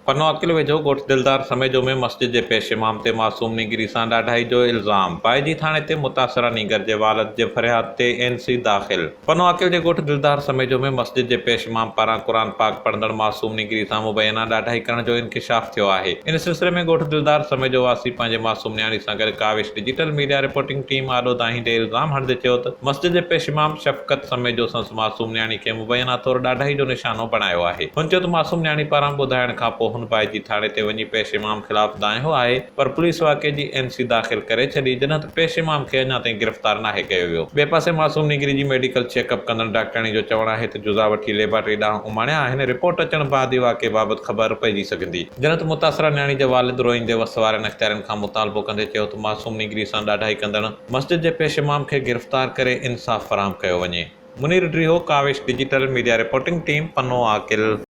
پنوعاقل ويجهو ڳوٺ دلدار سميجو ۾ مسجد جي پيش امام تي معصوم نينگري سان ڏاڍائي جو الزام، بائجي ٿاڻي تي متاثره نينگر جي والد جي فرياد تي اين سي داخل. پنوعاقل جي ڳوٺ دلدار سميجو ۾ مسجد جي پيش امام پاران قرآن پاڪ پڙهندڙ معصوم نينگري سان مبينا ڏاڍائي ڪرڻ جو انڪشاف ٿيو آهي. ان سلسلي ۾ ڳوٺ دلدار سميجو واسي پنهنجي معصوم نياڻي سان گڏ Kawish digital media reporting team آڏو دانهيندي الزام هڻندي چيو ته مسجد جي پيش امام شفقت سميجو سندس معصوم نياڻي کي مبينا طور ڏاڍائي جو نشانو بڻايو آهي. هن چيو ته معصوم نياڻي پاران ٻڌائڻ کانپوء هن بائجي ٿاڻي تي وڃي پيش امام خلاف دانهيو آهي پر پوليس واقعي جي اين سي داخل ڪري ڇڏي جڏهن ته پيش امام کي اڃا تائين گرفتار ناهي ڪيو ويو. ٻئي پاسي معصوم نينگري جي ميڊيڪل چيڪ اپ ڪندڙ ڊاڪٽرياڻي جو چوڻ آهي ته جزا وٺي ليبارٽري ڏانهن اماڻيا آهن رپورٽ اچڻ بعد ئي واقعي بابت خبر پئجي سگهندي. جڏهن ته متاثره نياڻي جي والد روئيندي وس وارن اختيارين کان مطالبو ڪندي چيو ته معصوم نينگري سان ڏاڍائي ڪندڙ مسجد جي پيش امام کي گرفتار ڪري انصاف فراهم ڪيو وڃي. Munir Driho, Kawish digital media reporting team, Pano Aqil.